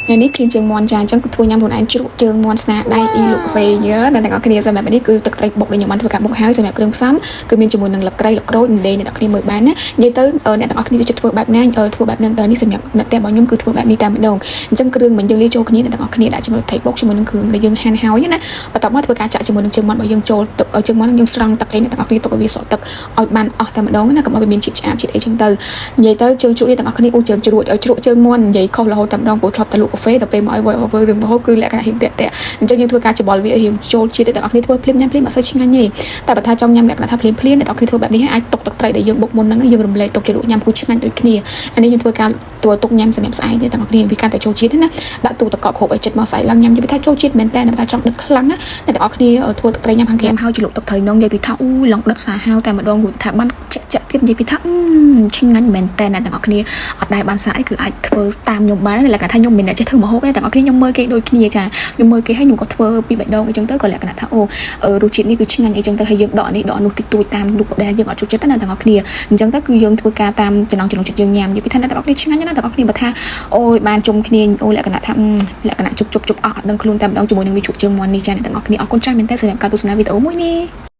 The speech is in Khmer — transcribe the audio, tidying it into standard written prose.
ថ្ងៃនេះឃ្លានជើងមាន់ចាអញ្ចឹងគឺធ្វើញ៉ាំខ្លួនឯងជ្រក់ជើងមាន់ស្នាដៃអ៊ីលក់កាហ្វេយើអ្នកទាំងអស់គ្នាសម្រាប់នេះគឺទឹកត្រីបុកដែលខ្ញុំបានធ្វើការបុកហើយសម្រាប់គ្រឿងផ្សំគឺមានជាមួយនឹងលក្រីលក្រូចដេអ្នកទាំងអស់គ្នាមើលបានណានិយាយទៅអ្នកទាំងអស់គ្នាចិត្តធ្វើបែបណាធ្វើបែបហ្នឹងទៅនេះសម្រាប់អ្នកផ្ទះរបស់ខ្ញុំគឺធ្វើបែបនេះតែម្ដងអញ្ចឹងគ្រឿងមិនយើងលាយចូលគ្នាអ្នកទាំងអស់គ្នាដាក់ជាមួយទឹកត្រីបុកជាមួយនឹងគ្រឿងដែលយើងហាន់ហើយណាបន្ទាប់មកធ្វើការចាក់ជាមួយនឹងជើងមាន់របស់យើងចូលទឹកជើងមាន់នឹងយើងស្រង់ទឹកចេញអ្នកទាំងអស់គ្នាទុកឲ្យវាស្រក់ទឹកឲ្យបានអស់តែម្ដងណាកុំឲ្យវាមានជាតិឆ្អាបជាតិអីចឹងទៅនិយាយទៅជើងជ្រក់នេះទាំងអស់គ្នាអូជើងជ្រក់ឲ្យជ្រក់ជើងមាន់និយាយខុសរហូតតែម្ដងព្រោះធ្លាប់តែលក់កាហ្វេដល់ពេលមកឲ្យ voice over រឿងម្ហូបគឺលក្ខណៈហ៊ានតាក់តាក់អញ្ចឹងយើងធ្វើការច្បល់វាឲ្យរៀងចូលជាតិទាំងអស់គ្នាធ្វើភ្លាមញ៉ាំភ្លាមអត់សូវឆ្ងាញ់ទេតែបើថាចង់ញ៉ាំលក្ខណៈថាភ្លាមភ្លាមអ្នកទាំងអស់គ្នាធ្វើបែបនេះអាចទុកទឹកត្រីដែលយើងបុកមុនហ្នឹងយើងរំលែកទុកជ្រក់ញ៉ាំគឺឆ្ងាញ់ដូចគ្នាអានេះយើងធ្វើការធ្វើទុកញ៉ាំសម្រាប់ស្អែកទេទាំងអស់គ្នាវាកាន់តែចូលជាតិណាដាក់ទូទឹកកកគ្រប់ឲ្យចិត្តមកស្អែកឡើងញ៉ាំនិយាយថាចូលជាតិមែនតើតែថាចង់ដឹកខ្លាំងណាអ្នកទាំងអស់គ្នាធ្វើទឹកត្រីញ៉ាំខាងក្រៅហើយជ្រលក់ទឹកត្រីនងនិយាយពីថាអូយឡងដិតសាហាវតែម្ដងគាត់ថាបានចាក់ចាក់ទៀតនិយាយពីថាឆ្ងាញ់មែនតើអ្នកទាំងអស់គ្នាអត់ដែលបានសាកអីគឺអាចធ្វើតាមខ្ញុំបានលក្ខណៈថាខ្ញុំមិនអ្នកចេះធ្វើម្ហូបទេទាំងអស់គ្នាខ្ញុំមើលគេដូចគ្នាចាខ្ញុំមើលគេហើយខ្ញុំក៏ធ្វើពីបេះដូងអីចឹងទៅក៏លក្ខណៈថាអូរសជាតិនេះគឺឆ្ងាញ់អីចឹងទៅហើយយើងដកនេះដកនោះតិចតួចតាមរូបដែលយើងអត់ចូលចិត្តណាទាំងអស់គ្នាអញ្ចឹងទៅគឺយើងធ្វើការតាមចំណងចំណងចិត្តយើងញ៉ាំនិយាយពីថាអ្នកទាំងអស់គ្នាឆ្ងាញ់ណាទាំងអស់គ្នាបើថាអូយបានជុំគ្នាអូលក្ខណៈថាលក្ខណៈជប់ជប់ជប់អស់អត់ដឹងខ្លួនតែម្ដងជាមួយនឹងមីជ្រក់ជើងមាន់នេះចាអ្នកទាំងអស់គ្នាអរគុណច្រើនមែនទែនសម្រាប់ការទស្សនាវីដេអូមួយនេះ។